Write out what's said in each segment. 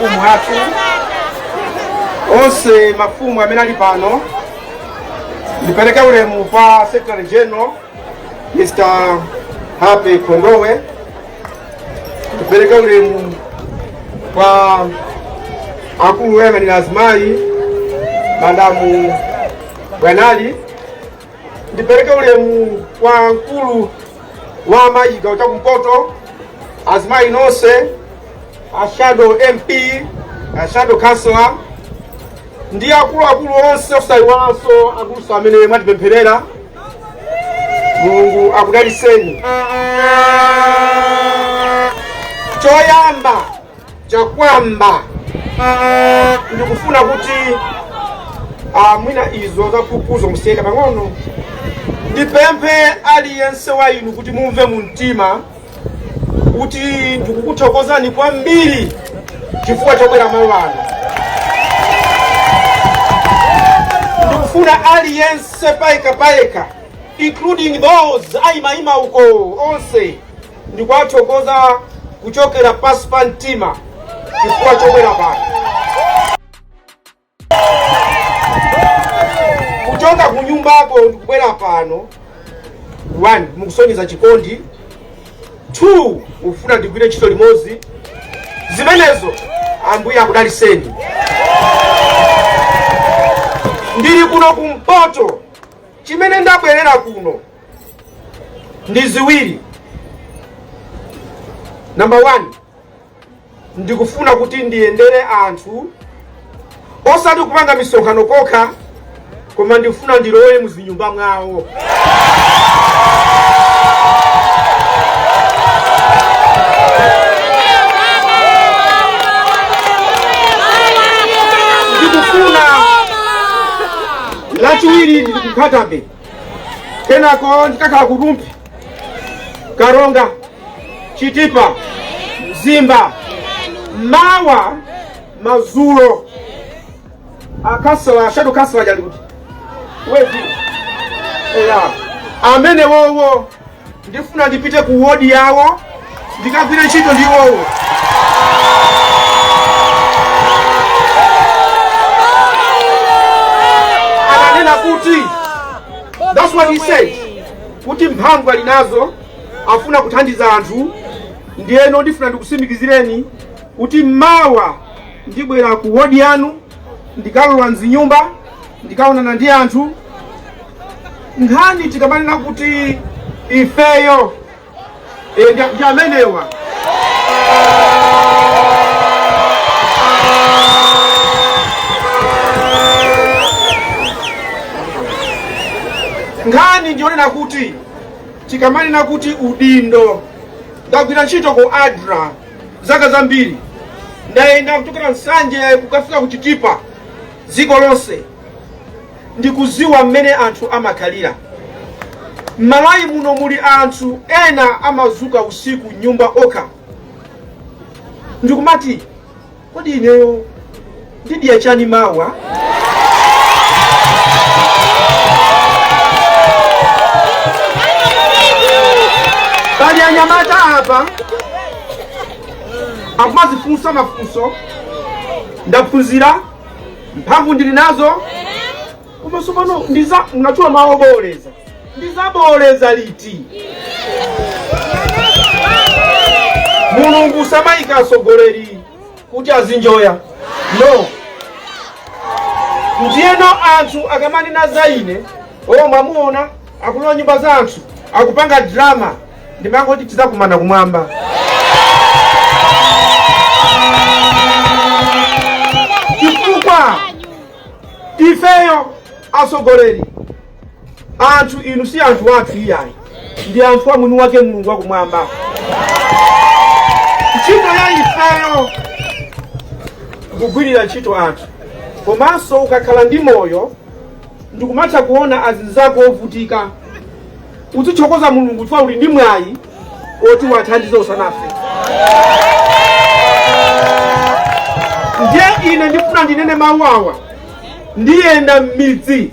Mafumu athu onse, mafumu amene ali pano, ndipereke ulemu kwa Secretary General Mr. Happy Kondowe, ndipereke ulemu kwa akulu oyang'anira azimayi, Madamu Bwanali, ndipereke ulemu kwa mkulu wa amayi chigawo chakumpoto, azimayi nonse, a shadow MP, a shadow councillor ndi akuluakulu onse, osayiwalanso akuluso amene mwatipempherera. Mulungu akudaliseni. Choyamba chakwamba ndikufuna kuti mwina izo zaphuphuzo musiyeka pang'ono, ndipemphe aliyense wa inu kuti mumve mu mtima kuti ndikukuthokozani kwambiri chifukwa chobwera malo ano. Ndikufuna aliyense payekha payekha, including those ayimayima uko onse, ndikuwathokoza kuchokera pansi pa mtima chifukwa chobwera pano. Kuchoka ku nyumbako ndikubwera pano, 1 mukusonyeza chikondi, 2 mufuna ndigwire ntchito limodzi. Zimenezo Ambuye akudaliseni. Ndili kuno kumpoto, chimene ndabwerera kuno ndi ziwiri. Number 1, ndikufuna kuti ndiyendere anthu, osati kupanga misonkhano kokha, koma ndikufuna ndilowe muzinyumba mwawo. Ndikufuna Lachiwiri ndili ku Nkhata Bay, kenako ndikakhala ku Rumphi, Karonga, Chitipa, Mzimba, mawa madzulo. Akhansala, shadow councillor jali kuti wevi eya amene wowo ndifuna ndipite ku wodi yawo ndikagwire ntchito ndi iwowo. Ananena kuti, that's what he said, kuti mphamvu ali nazo, afuna kuthandiza anthu. Ndiyeno ndifuna ndikusimikizireni kuti mawa ndibwera ku wodi yanu, ndikalowa mzinyumba, ndikaonana ndi anthu. Nkhani tikamanena kuti ifeyo ndi amenewa. Nkhani ndionena kuti tikamanena kuti udindo, ndagwira ntchito ku ADRA zaka zambiri, ndayenda kuchokera Nsanje kukafika ku Chitipa, dziko lonse, ndikuziwa mmene anthu amakhalira. M'Malawi muno muli anthu ena amazuka usiku nyumba okha ndikumati, "Kodi ineyo ndidya chani mawa?" Pali anyamata apa akumazifunsa mafunso, ndaphunzira, mphamvu ndili nazo, koma tsopano ndiza mnachula mawu obooleza, ndizabooleza liti? Mulungu samayika atsogoleri kuti azinjoya, no. Ndiyeno anthu akamanena za ine, "O, mwamuona akulowa nyumba za anthu, akupanga drama," ndimangoti tizakumana kumwamba, chifukwa ifeyo atsogoleri anthu inu si anthu athu iyayi, ndi anthu a mwini wake Mulungu wakumwamba. Ntchito ya ifeyo kugwirira ntchito anthu, komanso ukakhala ndi moyo ndikumatha kuona azinzako ovutika, uzithokoza Mulungu chifukwa uli ndi mwayi oti wathandize usanafe. Ndiye ine ndifuna ndinene mawu awa: ndiyenda m'midzi,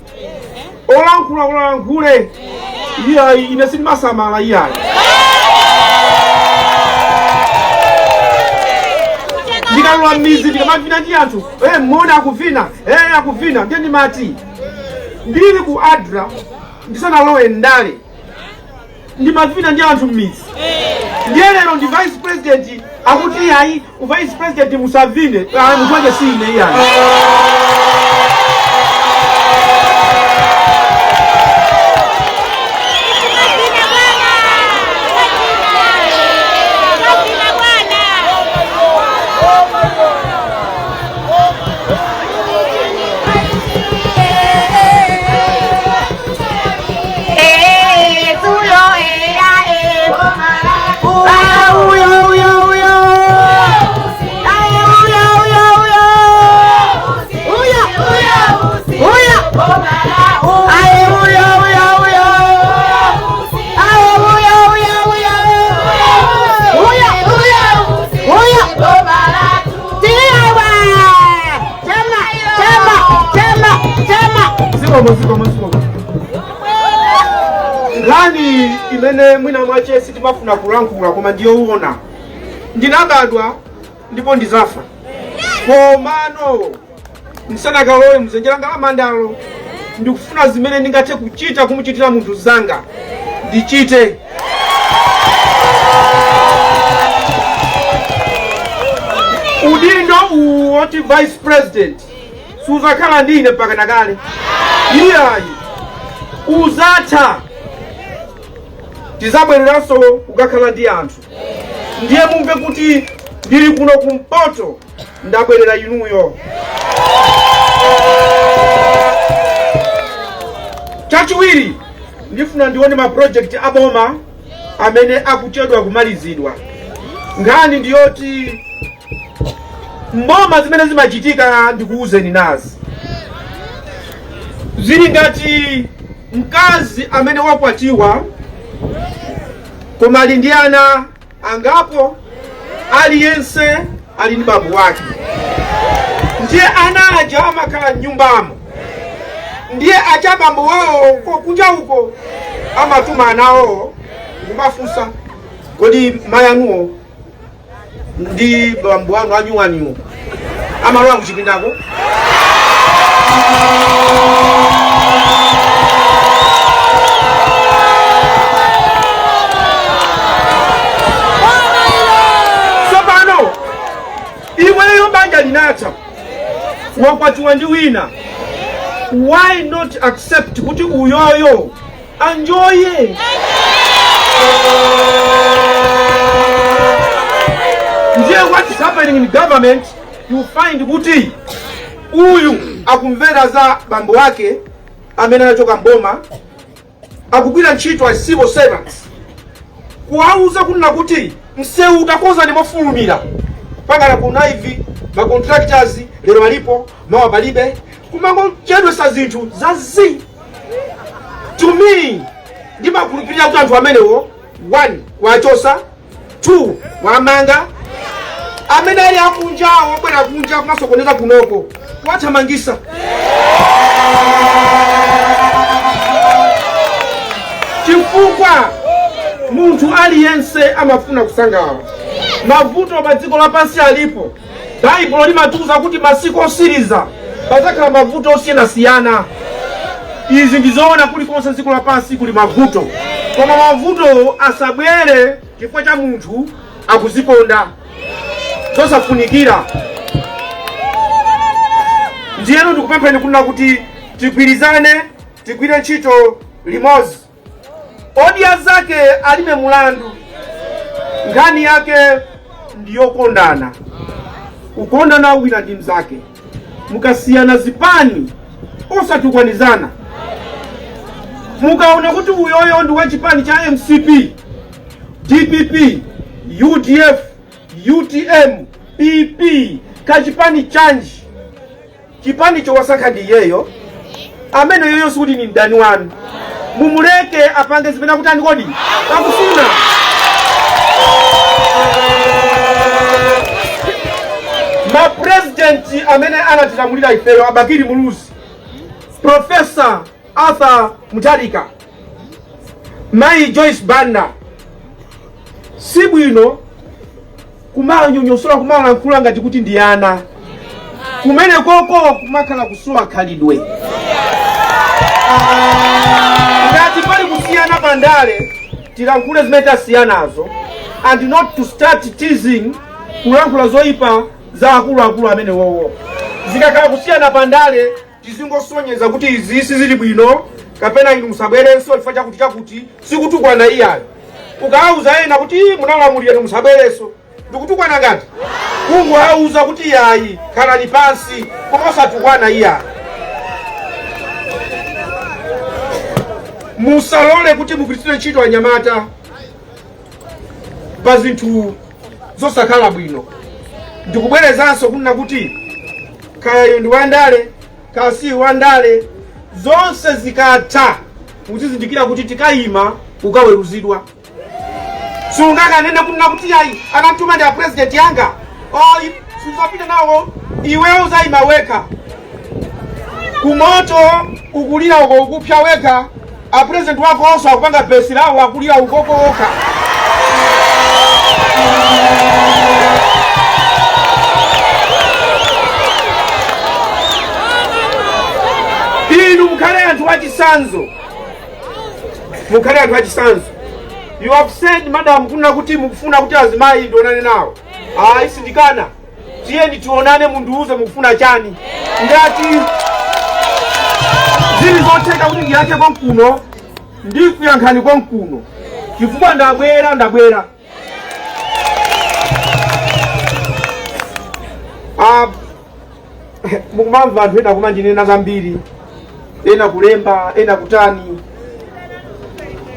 olankhula kulankhule, iyayi, ine sindimasamala iyayi. Ndikalowa m'mizi, ndikamavina ndi anthu, mona akuvina, akuvina. Ndiye ndimati ndili ku ADRA, ndisanalowe ndale, ndimavina ndi anthu m'mizi. Ndiye lero ndi vice president, akuti ayi, u vice president musavine. Ah, munthu wake si ine iyayi. Kazina bwana! Kazina bwana! Zikomo, zikomo, zikomo. Nkhani imene mwina mwache sitimafuna kulankhula, koma ndiyoona. Ndinabadwa ndipo ndizafa, komano ndisanakalowe mdzenje langa la mandalo, ndikufuna zimene ndingathe kuchita kumuchitira munthu zanga ndichite. Udindo uwu woti vice president suzakhala ndi ine mpaka nakale iyayi, uzatha, tizabwereranso kukakhala ndi anthu. Ndiye mumve kuti ndili kuno kumpoto, ndabwerera inuyo. Chachiwiri, ndifuna ndione ma project aboma amene akuchedwa kumalizidwa. Nkhani ndiyoti mboma zimene zimachitika, ndikuwuzeni nazi, zili ngati mkazi amene wakwatiwa koma ali ndi ana angapo, aliyense ali ndi bambo wake. Ndiye ana aja amakhala mnyumbamo, ndiye acha bambo wawo ko kunja uko amatuma anawo kumafunsa, "Kodi mayi anuwo ndi bambo anu anyuwaniwo amalowa kuchipindako?" Tsopano iweyo banja linatha, wakwatiwa ndi wina, why not accept kuti uyoyo anjoye? Ndiye what is happening in government, you find kuti uyu akumvera za bambo wake amene anachoka mboma, akugwira ntchito as civil servants, kuwauza kunena kuti msewu utakonza ndi mofulumira pakana kuna ivi, ma contractors lero alipo, mawa palibe, kumangochedwesa zinthu za zi. To me, ndimakhulupirira kuti anthu amenewo, one, wachosa, two, wamanga. Amene ali akunjawo, obwera kunja kumasokoneza kunoko, wathamangisa, chifukwa munthu aliyense amafuna kusangalala. Mavuto pa dziko lapansi alipo. Baibulo limatiuza kuti masiku osiriza padzakhala mavuto osiyanasiyana. Izi ndizoona, kulikonse dziko lapansi kuli mavuto, koma mavuto asabwere chifukwa cha munthu akuzikonda zosafunikira. Ndiyeno ndikupempheni kunena kuti tigwirizane, tigwire ntchito limodzi. Odya zake alibe mulandu. Nkhani yake ndiyokondana, kukondana wina ndi mzake. Mukasiyana zipani, osatukwanizana. Mukaona kuti uyoyo ndi wa chipani cha MCP, DPP, UDF, UTM, PP, kachipani chanji, chipani chowasankha ndi iyeyo amene yoyo, sikuti ni mdani wanu. Mumuleke apange zimene akutani kodi akufuna. Mapurezidenti amene anatilamulira ifeyo, a Bakili Muluzi, Professor Arthur Mutharika, Mayi Joyce Banda, si bwino. Kumanyonyosola, kumalankhula ngati kuti ndi ana, kumene koko kumakhala kusowa khalidwe. Ngati pali kusiyana pandale, tilankhule zimene tasiyanazo and not to start teasing, kulankhula zoyipa za akuluakulu amene wowo. Zikakhala kusiyana pandale, tizingosonyeza kuti izi sizili bwino kapena inu musabwerenso chifukwa chakuti chakuti. Sikutukwana iyayo. Ukawauza ena kuti, "Ii, munalamulira, inu musabwerenso," ndikutukwana ngati kungowauza kuti, "Yayi, khalani pansi," koma osatukwana iyayo. Musalole kuti mugwiritsire ntchito anyamata pa zinthu zosakhala bwino. Ndikubwerezanso kunena kuti kaya ndi wandale, kaya si wandale, zonse zikatha muzizindikira kuti tikayima ukaweruzidwa. Sungakanene kunena kuti, "Yayi, anamtuma ndi a president yanga." Oh, suzapita nawo iweyo, uzayima wekha kumoto ukulira uko, ukupsa wekha. A president wako onso akupanga besi lawo, akulira ukoko okha. Inu mukhale anthu achisanzo, mukhale anthu achisanzo. You have said, madam, kunena kuti mukufuna kuti azimayi ndionane nawo. Ayi, sindikana. Tiyeni tionane, mundiuze mukufuna chani. Ngati zili zotheka kuti ndiyankhe konkuno, ndikuyankhani konkuno, chifukwa ndabwera, ndabwera. Ah, mukumamva anthu ena kumandinena zambiri, ena kulemba, ena kutani.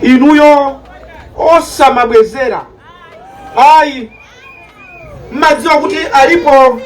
Inuyo osamabwezera ayi. Mmadziwa kuti alipo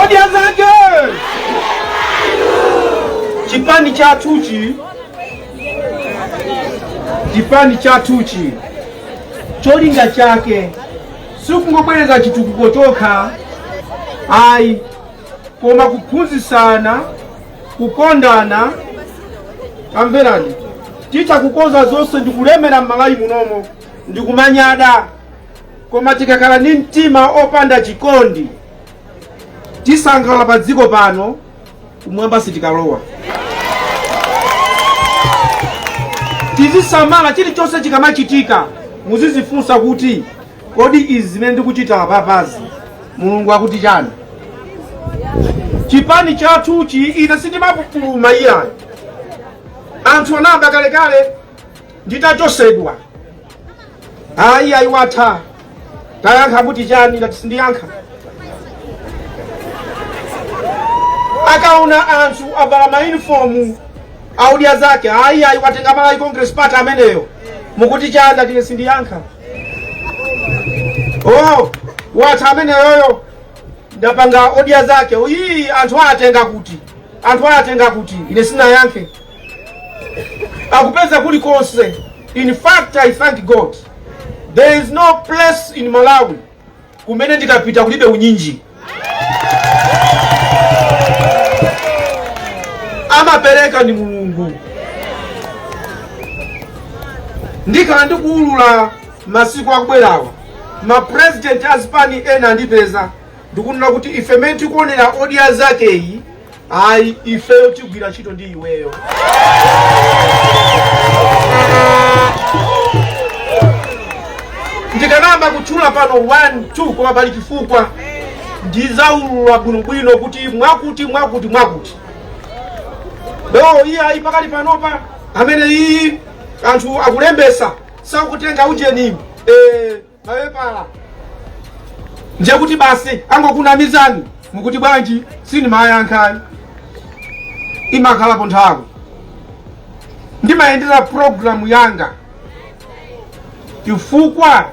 Odya Zake. Chipani chathuchi, chipani chathuchi, cholinga chake sikungobwereza chitukuko chokha ayi, koma kuphunzitsana, kukondana. Tamverani, titha kukonza zonse ndikulemera m'Malawi munomo ndikumanyada, koma tikakhala ndi mtima opanda chikondi, tisangalala pa dziko pano, kumwamba sitikalowa. Tizisamala. Chilichonse chikamachitika, muzizifunsa kuti, "Kodi izi zimene ndikuchita apapazi, Mulungu akuti chani?" Chipani chathuchi, ine sindimapupuluma iyayo. Anthu anayamba kalekale nditachosedwa, "Ayi, ayi, watha, tayankha kuti chani?" Ngati sindiyankha, akaona anthu avala mayunifomu a Odya Zake, "Ayi, ayi, watenga Malawi Congress Party ameneyo, mukuti chani?" Ngati ine sindiyankha, "Oh, watha ameneyoyo, ndapanga Odya Zake iyi, anthu atenga kuti, anthu atenga kuti?" Ine sinayankhe, akupeza kulikonse. In fact, I thank God, there is no place in Malawi kumene ndikapita kulibe unyinji. Amapereka ndi Mulungu. Ndikhala ndikuwulula masiku akubwerawa. Mapresident azipani ena andipeza ndikunena kuti ife mmene tikuonera Odya Zakeyi, ayi, ifeyo tigwira ntchito ndi iweyo. Ndikanamba kutchula pano 1 2, koma pali chifukwa. Ndizaulula bwinobwino kuti mwakuti mwakuti mwakuti. Lero iye ayi, pakali panopa amene iyi anthu akulembesa sakutenga ujeni mapepala, ndiye kuti basi angokunamizani. Mukuti bwanji sindimayankhayi? Imakhalapo nthawi ndimayendera programu yanga, chifukwa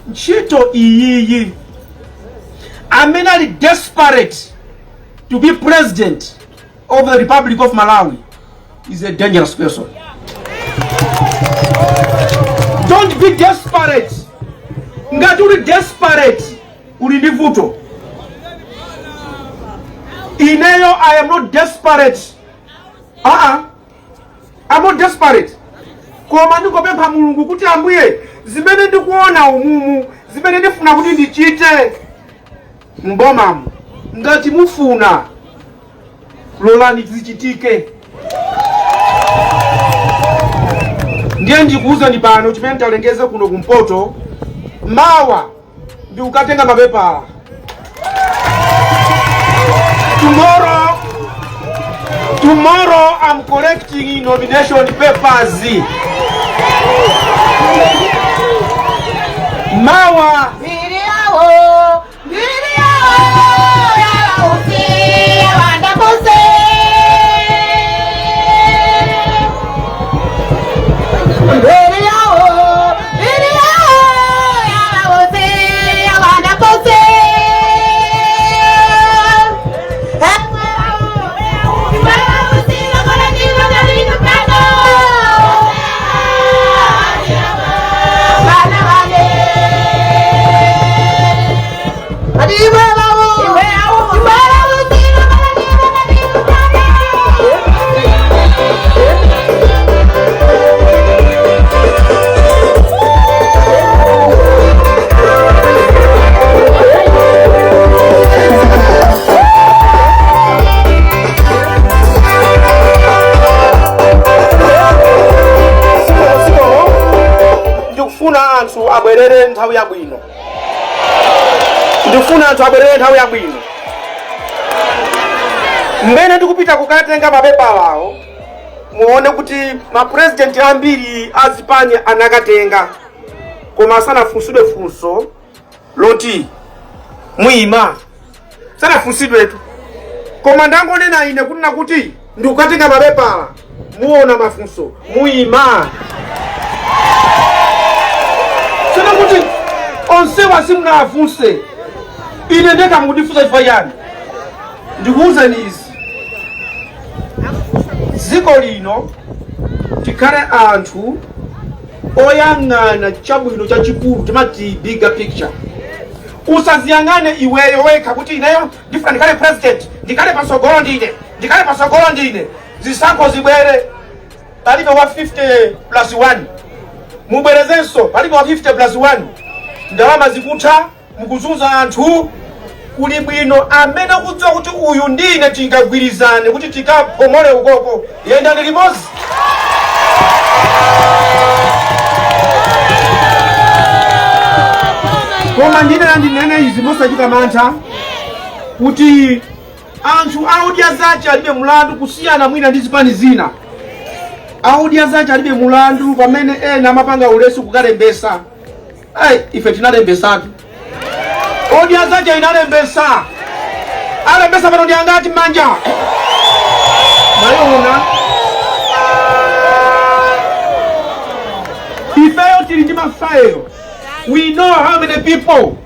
ntchito iyiyi, amene ali desperate to be president of the Republic of Malawi is a dangerous person. Don't be desperate. Ngati uli desperate, uli ndi vuto. Ineyo I am not desperate. Aa, I'm not desperate, koma ndingopempha Mulungu kuti, Ambuye, zimene ndikuona umumu, zimene ndifuna kuti ndichite mbomamu, ngati mufuna, lolani zichitike. Ndiye ndikuwuzani pano chimene ndalengeze kuno kumpoto: mawa ndikukatenga mapepala. Tomorrow, tomorrow I'm collecting nomination papers. Mawa. Mbiri yawo, mbiri yawo, yalausi wandakose. Mbiri yawo, mbiri yawo, yalausi wandakose. Bana bane. Iwe bawo, iwe awo, iwe awo, tiro bana tiro bana tiro. Ndikufuna anthu abwerere nthawi yabwino. Ndikufuna anthu abwerere nthawi yabwino. Mmene ndikupita kukatenga mapepalawo, muone kuti mapurezidenti ambiri azipani anakatenga, koma asanafunsidwe funso loti muyima, sanafunsidwetu. Koma ndangonena ine kunena kuti ndikukatenga mapepala, muona mafunso, muyima. Tsono kuti onsewa simunawafunse, ine ndekha mukundifunsa chifukwa chani? Ndikuwuzeni izi: dziko lino tikhale anthu oyang'ana chabwino chachikulu, timati bigger picture. Usaziyang'ane iweyo wekha kuti ineyo ndifuna ndikhale president, ndikhale pasogolo ndine, ndikhale pasogolo ndine. Zisankho zibwere, palibe wa 50 plus 1. Mubwerezenso, palibe wa 50 plus 1. Ndalama zikutha, mukuzunza anthu. Kuli bwino amene akudziwa kuti uyu ndine tingagwirizane kuti tikaphomole ukoko, yendani limodzi. Koma ndine ndinene izi mosachita mantha kuti anthu a Odya Zache alibe mulandu kusiyana mwina ndi zipani zina. A Odya Zache alibe mulandu pamene ena amapanga ulesi kukalembesa. Ai, ife tinalembesatu. Odya Zache inalembesa. Alembesa pano ndi angati manja? Mayona ifeyo tili ndi mafaelo. We know how many people.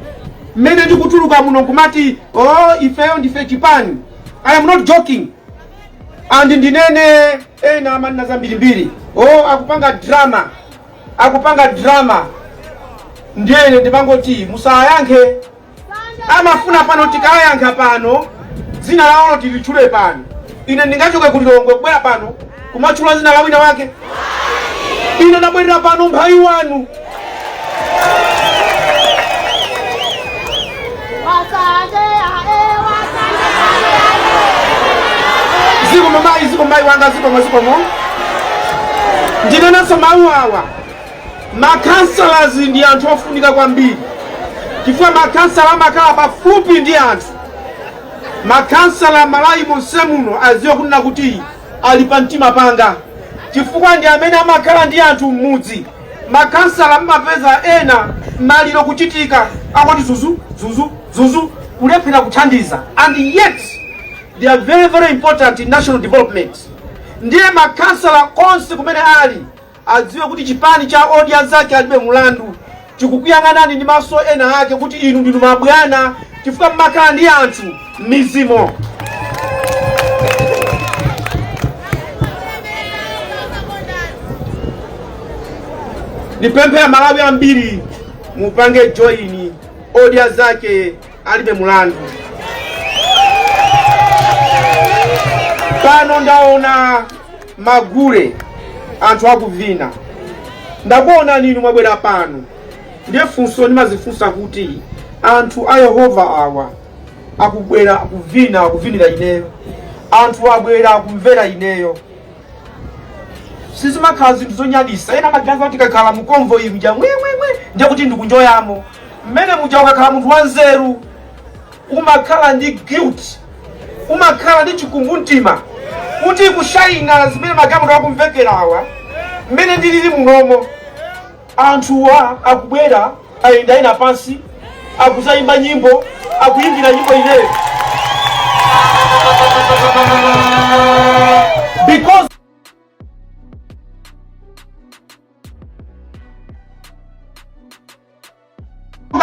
Mmene ndikutuluka muno nkumati, oh, ifeyo ndife chipani, I am not joking. And ndinene, ena amanena zambirimbiri, oh, akupanga drama, akupanga drama. Ndiyene ndimangoti musayankhe. Amafuna pano tikayankha pano dzina lawo tilitchule pano. Ine ndingachoke kulilongwe kubwera pano kumatchula dzina la wina wake? Ine ndabwerera pano mphawi wanu. Zikomo mayi, zikomo mayi wanga, zikomo, zikomo. Ndinenenso mawu awa: makhansalazi ndi anthu ofunika kwambiri, chifukwa makhansala amakhala pafupi ndi anthu. Makhansala Malawi monse muno aziwe kunena kuti ali pa mtima panga, chifukwa ndi amene amakhala ndi anthu m'mudzi. Makhansala mmapeza ena maliro kuchitika, akoti zuzu zuzu zuzu, kulephera kuthandiza, and yet they are very, very important in national development. Ndiye makhansala konse kumene ali adziwe kuti chipani cha Odya Zake Alibe Mulandu chikukuyang'anani ndi maso ena ake, kuti inu ndinu mabwana, chifukwa mmakhala ndi anthu m'midzimo. Ndipemphe Amalawi ambiri mupange join Odya Zake Alibe Mulandu. Pano ndaona magule, anthu akuvina, ndakuonani inu mwabwera pano. Ndiye funso ndimazifunsa kuti anthu a Yehova awa akubwera akuvina, akuvinira ineyo, anthu abwera akumvera ineyo. Sizimakhala zinthu zonyadisa. Ena amaganiza kuti kakhala mu convoy mja mwemwemwe ndiye kuti ndikunjoyamo mmene muja. Ukakhala munthu wanzeru umakhala ndi guilt, umakhala ndi chikumbumtima kuti kushayina zimene magalimoto akumvekerawa, mmene ndilili munomo, anthuwa akubwera, ayendayenda pansi, akuzayimba nyimbo, akuyimbira nyimbo ineyo because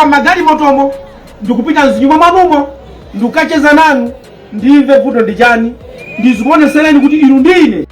magalimotomo ndikupita mzinyumba mwanumo, ndikukacheza nanu, ndimve vuto ndi chani, ndizikuonesereni kuti inu ndi ine.